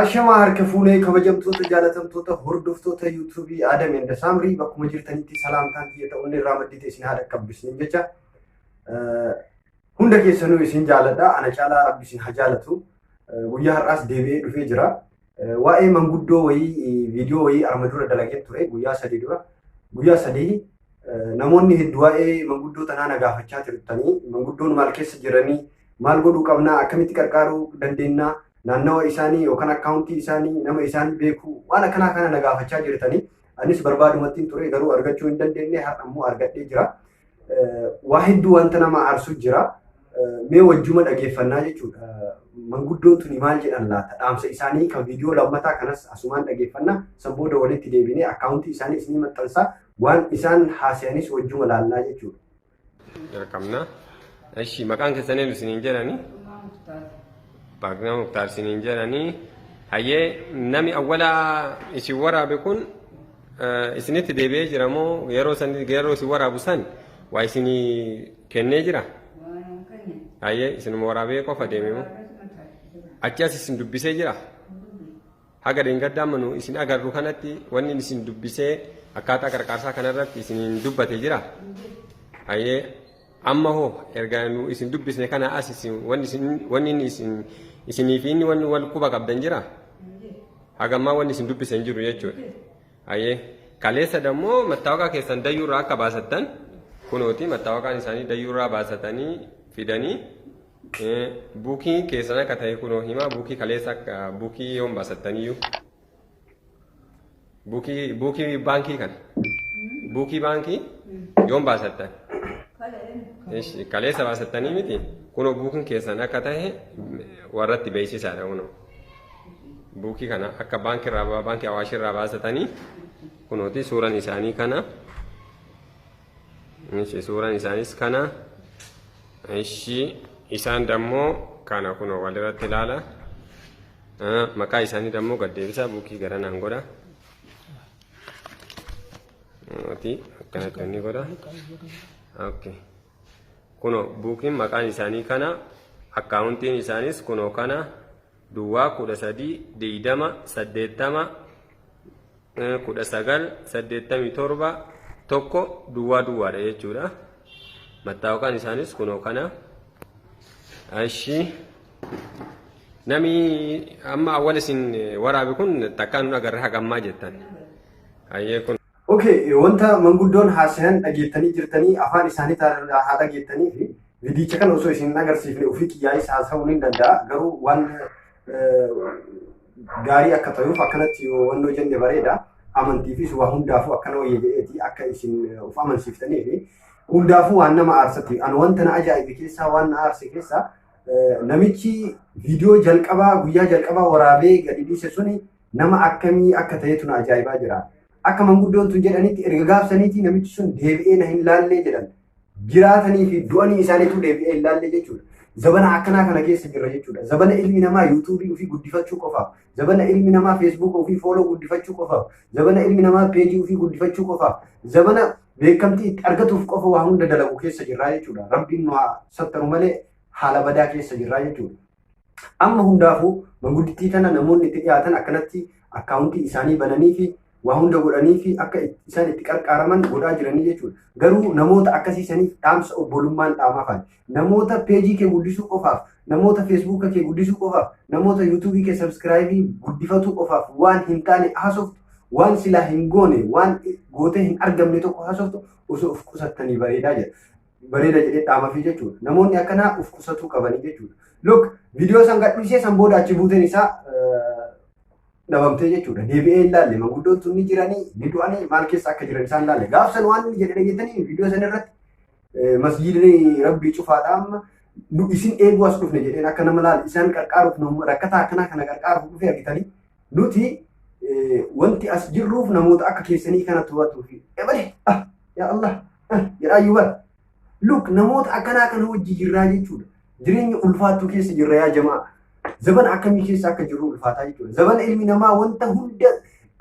Ashamaa harka fuunee kabajamtoota jaalatamtoota hordoftoota yuutuubii Adam and Saamrii bakkuma jirtanitti salaamtaan tiyya ta'uun irraa maddite isin haadha qabbisnin jecha hunda keessanuu isin jaaladha ana caalaa rabbi isin haa jaalatu guyyaa har'aas deebi'ee dhufee jira waa'ee manguddoo wayii viidiyoo wayii arma dura dalageen ture guyyaa sadii dura guyyaa sadii namoonni hedduu waa'ee manguddoo tanaa na gaafachaa turtanii manguddoon maal keessa jiranii maal godhuu qabnaa akkamitti qarqaaruu dandeenyaa naannawa isaanii yookaan akkaawuntii isaanii nama isaan beeku waan akkanaa kana na gaafachaa jirtanii anis barbaadumattiin ture garuu argachuu hin dandeenye har'a immoo argadhee jira. Waa hedduu wanta nama aarsu jira. Mee wajjuma dhageeffannaa jechuudha. Manguddoon tuni maal jedhan laata? Dhaamsa isaanii kan viidiyoo lammataa kanas asumaan dhageeffannaa san booda walitti deebinee akkaawuntii isaanii isinii maxxansaa waan isaan haasayanis wajjuma laallaa jechuudha. Jalqabna. Eshi maqaan keessan eenyu isiniin jedhani? Baaqnaa Muktaar isiniin jedhani. Hayyee nami awwala isin waraabe kun isinitti deebi'ee jira moo yeroo san yeroo isin waraabu san waa isinii kennee jira? Hayyee isinuma waraabee qofa deeme moo? Achi as isin dubbisee jira? Haga dheengaddaa amma nu isin agarru kanatti wanni isin dubbisee akkaataa qarqaarsaa kanarratti isiniin dubbate jira? Hayyee amma hoo erga nu isin dubbisne kana as isin wanni isin wanni inni isin isinii fi inni wanni wal quba qabdan jira? Haga ammaa wanni isin dubbise hin jiru jechuudha. Hayyee kaleessa dammoo mattaawaqaa keessan dayyuurraa akka baasattan kunooti mattaawaqaan isaanii dayyuurraa baasatanii fidanii Buukii keessan akka ta'e kunoo himaa buukii kaleessa akka buukii yoom baasattaniyyuu. Buukii buukii baankii kana. Buukii baankii yoom baasattan? Ishi kaleessa baasattanii miti kunoo buukiin keessan akka ta'e warratti beeksisaadha kunoo. Buukii kana akka baankii irraa baankii Awaashii irraa baasatanii kunooti suuraan isaanii kana. Ishi suuraan isaanis kana. Ishi isaan dammoo kana kunoo walirratti ilaala. Maqaa isaanii dammoo gad deebisaa buukii garanaan godha. Ati akkanatti inni godha. Okay. Kunoo buukiin maqaan isaanii kana akkaawuntiin isaanis kunoo kana duwwaa 13 20 80 19 87 1 duwwaa duwwaadha jechuudha. Mattaawaqaan isaanis kunoo kana. Ashi nami amma awwal isin waraabe kun takkaa nun agarre hagammaa jettan. Hayyee kun. Okay, wanta manguddoon haasayan dhageettanii jirtanii afaan isaanii haa dhageettanii fi viidiyicha kana osoo isin hin agarsiifne ofii kiyyaayis haasa'uu ni danda'a. Garuu waan gaarii akka ta'uuf akkanatti yoo wannoo jenne bareeda. Amantiifis waa hundaafuu akkana wayya jedheeti akka isin of amansiiftanii fi hundaafuu waan nama aarsatti. Ani wanta na ajaa'ibe keessaa waan na aarse keessaa namichi viidiyoo jalqabaa guyyaa jalqabaa waraabee gadi dhiise suni nama akkamii akka ta'etu na ajaa'ibaa jira. Akka manguddoon tun jedhanitti erga gaafsaniitii namichi sun deebi'ee na hin laallee jedhan. Jiraatanii fi du'anii isaaniitu deebi'ee hin laalle jechuudha. Zabana akkanaa kana keessa jirra jechuudha. Zabana ilmi namaa yuutuubii ofii guddifachuu qofaaf, zabana ilmi namaa feesbuuka ofii fooloo guddifachuu qofaaf, zabana ilmi namaa peejii ofii guddifachuu qofaaf, zabana beekamtii itti argatuuf qofa waa hunda dalagu keessa jirraa jechuudha. Rabbiin nu haa sattaru malee haala badaa keessa jirraa jechuudha. Amma hundaafuu manguddittii tana namoonni itti dhiyaatan akkanatti akkaawuntii isaanii bananii fi waa hunda godhanii fi akka isaan itti qarqaaraman godhaa jiranii jechuudha. Garuu namoota akkasii saniif dhaamsa obbolummaan dhaamaa faani. Namoota peejii kee guddisuu qofaaf, namoota feesbuuka kee guddisuu qofaaf, namoota yuutuubii kee sabskiraayibii guddifatuu qofaaf waan hin taane haasoftu, waan silaa hin goone, waan gootee hin argamne tokko haasoftu osoo of qusattanii bareedaa jedha. Bareeda jedhee dhaamafii jechuudha. Namoonni akkanaa of qusatuu qabanii jechuudha. Look, viidiyoo san gadhiisee san booda achi buuteen isaa dhabamtee jechuudha. Deebi'ee hin laalle manguddoon tun ni jiranii ni du'anii maal keessa akka jiran isaan laalle. Gaaf san waan inni jedhe dhageettanii viidiyoo san irratti masjiidni rabbii cufaadha amma nu isin eeguu as dhufne jedheen akka nama laale isaan qarqaaruuf nama rakkataa akkanaa kana qarqaaruuf dhufe argitanii nuti wanti as jirruuf namoota akka keessanii kana to'atuufi. Ebale ah yaa Allah ah jedhaa iyyuu bara. Look namoota akkanaa kana hojii jirraa jechuudha. Jireenya ulfaattuu keessa jirra yaa jamaa. Zabana akkamii keessa akka jirru ulfaataa jechuudha. Zabana ilmi namaa wanta hunda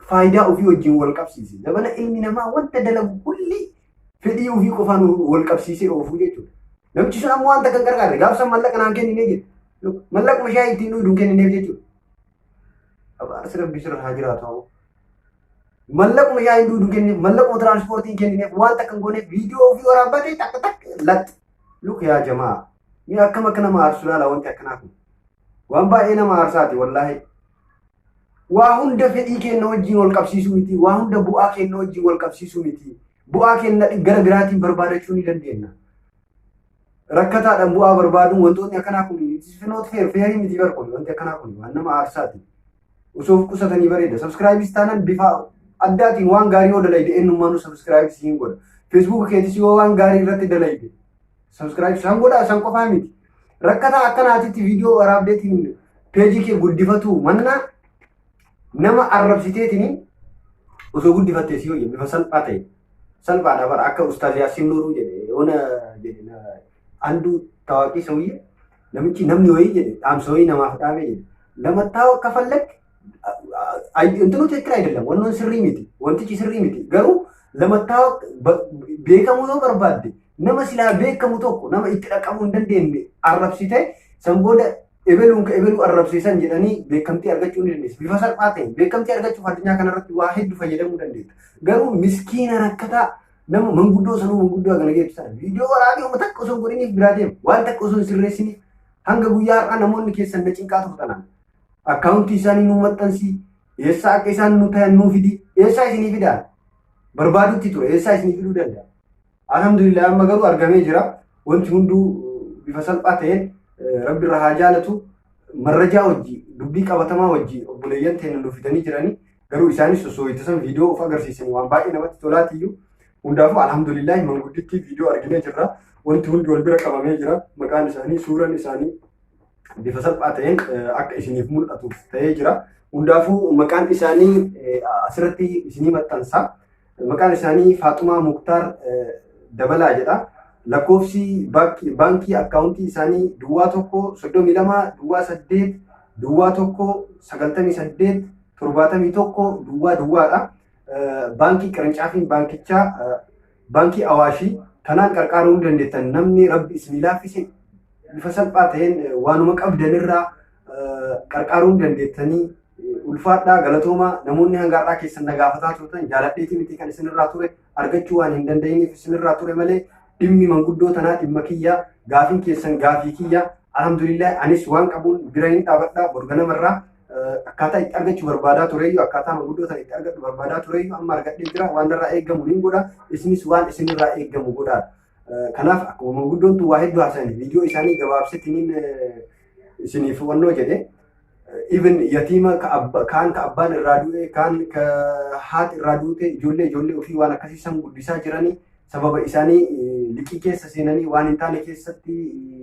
faayidaa ofii wajjin wal qabsiise. Zabana ilmi namaa wanta dalagu kulli fedhii ofii qofaan wal qabsiisee oofuu jechuudha. Namichi sun ammoo wanta kan gargaarre gaafsan mallaqa naan kenninee jedhe. Mallaquma shaayii ittiin dhugdu hin kennineef jechuudha. Abaarsi Rabbii sirra haa jiraatu haa. Mallaquma yaa hin duudu kenniif, mallaquma tiraanspoortii hin kennineef, waan takka hin gooneef viidiyoo ofii waraabbatee takka takka laxx. Look yaa jamaa. Mee akkam akka nama aarsu laala wanti akkanaa kun. Waan baay'ee nama aarsaati wallaahi. Waa hunda fedhii keenya wajjin wal qabsiisuu miti. Waa hunda bu'aa keenya wajjin wal qabsiisuu miti. Bu'aa keenya gara biraatiin barbaadachuu ni dandeenya. Rakkataadhaan bu'aa barbaaduun wantoonni akkanaa kun it's not fair, fair miti bar kun wanti akkanaa kun waan nama aarsaati. Osoo of qusatanii bareeda. Subscribe taanaan bifa addaatiin waan gaarii yoo dalayde eenyummaanuu subscribe siin godha. Facebook keetis yoo waan gaarii irratti dalayde subscribe san godha, san qofaa miti. Rakkataa akkanaatitti viidiyoo waraabdeetiin peejii kee guddifatu mannaa nama arrabsiteetiin osoo guddifattee si hojii bifa salphaa ta'e. Salphaadha bara akka Ustaaz Yaasiin Nuuruu jedhe yoona jedhe አንዱ ታዋቂ ሰውዬ namichi namni wayii jedhe dhaamsa wayii namaaf dhaame jedhe ለመታወቅ ከፈለግ እንትኑ ትክክል አይደለም። Wannoon sirrii miti, wantichi sirrii miti. Garuu ለመታወቅ beekamuu yoo barbaadde nama silaa beekamu tokko, nama itti dhaqabuu hin dandeenye arrabsite, san booda ebeluun ka ebeluu arrabsiisan jedhanii beekamtii argachuu ni dandeessa. Bifa salphaa ta'een beekamtii argachuuf addunyaa kanarratti waa hedduu fayyadamuu dandeetta. Garuu miskiina rakkataa nama manguddoo sanuu manguddoo kana geessu sana viidiyoo waraabee uummata takka osoo hin godhiniif biraa deema. Waan takka osoo hin sirreessiniif hanga guyyaa har'aa namoonni keessan na cinqaa turtanan. Akkaawuntii isaanii nuu maxxansii, eessaa akka isaan nu tayan nuu fidi, eessaa isinii fidaan barbaadutti ture, eessaa isinii fiduu danda'a. Alhamdulillah, amma garuu argamee jira. Wanti hunduu bifa salphaa ta'een Rabbi irraa haa jaalatu. Marrajaa wajji, dubbii qabatamaa wajji obboleeyyan teenya nuuf fidanii jiranii, garuu isaanis osoo itti san viidiyoo of agarsiisan waan baay'ee namatti tolaatiyyuu. Hundaafuu alhamdulillah, mangudditti viidiyoo arginee jirra. Wanti hundi wal bira qabamee jira. Maqaan isaanii, suuraan isaanii bifa salphaa ta'een akka isiniif mul'atuuf ta'ee jira. Hundaafuu maqaan isaanii asirratti isinii maxxansa. Maqaan isaanii Faaxumaa Muktaar Dabalaa jedha. Lakkoofsi baankii akkaawuntii isaanii 01 32 08 01 98 71 00dha. Baankii qirincaafiin baankichaa baankii Awaashii. Kanaan qarqaaruu ni dandeettan. Namni Rabbi isinii laaffise bifa salphaa ta'een waanuma qabdanirraa qarqaaruu ni dandeettanii. Ulfaadhaa, galatoomaa. Namoonni hanga har'aa keessan na gaafataa turtan, jaaladheetii miti kan isinirraa ture, argachuu waan hin danda'iniif isinirraa ture malee dhimmi manguddoo tanaa dhimma kiyyaa, gaafiin keessan gaafii kiyyaa. Alhamdulillah, anis waan qabuun bira hin dhaabadha. Borganamarraa akkaataa itti argachuu barbaadaa tureyyuu, akkaataa manguddoo tana itti argadhu barbaadaa tureyyuu, amma argadhee jira. Waan narraa eeggamu niin godha, isinis waan isinirraa eeggamu godhaa. Kanaaf akkuma manguddoon tun waa hedduu haasa'an viidiyoo isaanii gabaabsetiniin isiniif wannoo jedhe. Even yatiima kaan ka abbaan irraa du'e, kaan ka haati irraa duute, ijoollee ijoollee ofii waan akkasii san guddisaa jiranii, sababa isaanii liqii keessa seenanii waan hin taane keessatti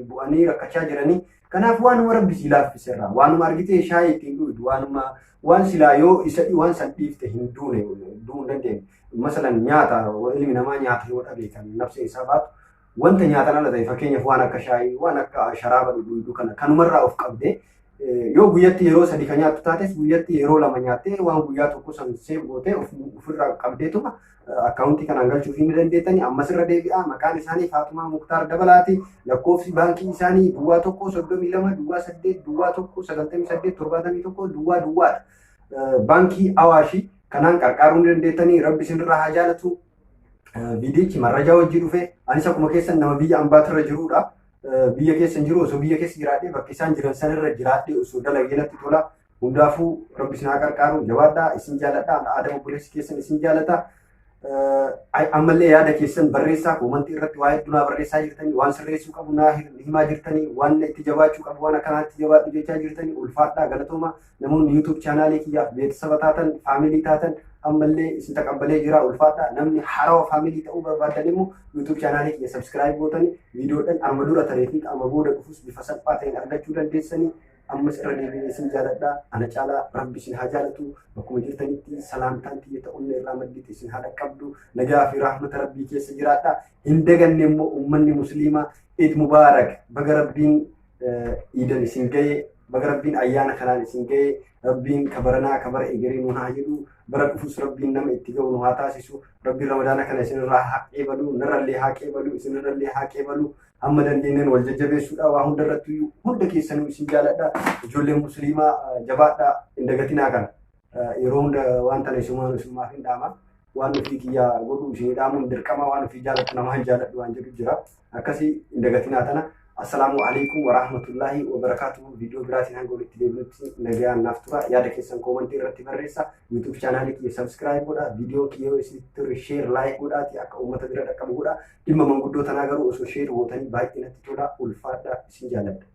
bu'anii rakkachaa jiranii. Kanaaf waanuma Rabbi si laaffise irraa, waanuma argitee shaayii ittiin dhugdu, waanuma waan silaa yoo isa waan san dhiifte hin duune, du'uu hin dandeenye. Masalan nyaata, ilmi namaa nyaata yoo dhabe kan nafsee isaa baatu, wanta nyaatan ala ta'e, fakkeenyaaf waan akka shaayii, waan akka sharaaba dhuguu kana kanumarraa of qabdee, yoo guyyatti yeroo sadi kan nyaattu taates guyyatti yeroo lama nyaattee waan guyyaa tokko san save gootee ofirraa qabdeetuma akkaawuntii kanaan galchuuf ni dandeettanii. Ammas irra deebi'aa, maqaan isaanii Faatumaa Muktaar Dabalaati. Lakkoofsi baankii isaanii 01 32 08 01 98 71 00dha. Baankii Awaashii. Kanaan qarqaaruu ni dandeettanii. Rabbi isinirraa haa jaalatu. Viidiyichi marrajaa wajjii dhufe. Anis akkuma keessan nama biyya ambaatirra jirudha. Biyya keessa hin jiru. Osoo biyya keessa jiraadhee, bakka isaan jiran sanirra jiraadhee osoo dalagee natti tola. Hundaafuu Rabbi isin haa qarqaaru. Jabaadhaa, isin jaaladha. Adam obboleessi keessan isin jaalata. Ammallee yaada keessan barreessaa. Koomantii irratti waa hedduu naa barreessaa jirtanii, waan sirreessuu qabu naa himaa jirtanii, waan itti jabaachuu qabu, waan akkanaatti jabaadhu jechaa jirtanii. Ulfaadhaa, galatooma. Namoonni YouTube chaanaalii kiyyaaf beeksisa taatan, family taatan, ammallee isin taqabbalee jira, ulfaadhaa. Namni haarawaa family ta'uu barbaadan immoo YouTube chaanaalii kiyya subscribe gootanii viidiyoodhaan arma dura taree fi qaama booda dhufus bifa salphaa ta'een argachuu dandeessanii. Ammas irra deebi'ee isin jaaladha. Ana caalaa Rabbi isin haa jaalatu. Bakkuma jirtanitti salaamtaan tiyya ta'uun irraa maddite isin haa dhaqqabdu. Nagaa fi rahmata Rabbii keessa jiraadha. Hin daganne immoo uummanni musliimaa, Eid Mubaarak. Baga Rabbiin iidan isin ga'e, baga Rabbiin ayyaana kanaan isin ga'e. Rabbiin kabaranaa kabara egeree nu haa jedhu. Bara dhufus Rabbiin nama itti ga'u nu haa taasisu. Rabbiin Ramadaana kana isinirraa haa qeebalu, narrallee haa qeebalu, isinirrallee haa qeebalu. Hamma dandeenyeen wal jajjabeessuudha waa hunda irratti hunda keessanuu isin jaaladha. Ijoolleen musliimaa jabaadha hin dagatinaa kana. Yeroo hunda waan tana isumaan isumaaf hin dhaama. Waan ofii kiyyaa godhu isin dhaamuun dirqama waan ofii jaalattu namaa hin jaaladhu waan jedhu jira. Akkasii hin dagatinaa tana. Assalaamu alaikum warahmatullahi wabarakatuh. Viidiyoo biraatiin hanga walitti deebinutti nagayaan naaf tura. Yaada keessan koomantii irratti barreessa. YouTube chaanaalii kiyya subscribe godha. Viidiyoon kiyya yoo isinitti tole share like godhaati akka uummata bira dhaqqabu godha. Dhimma manguddoo tanaa garuu osoo share gootanii baay'ee natti tola. Ulfaadha isin jaaladha.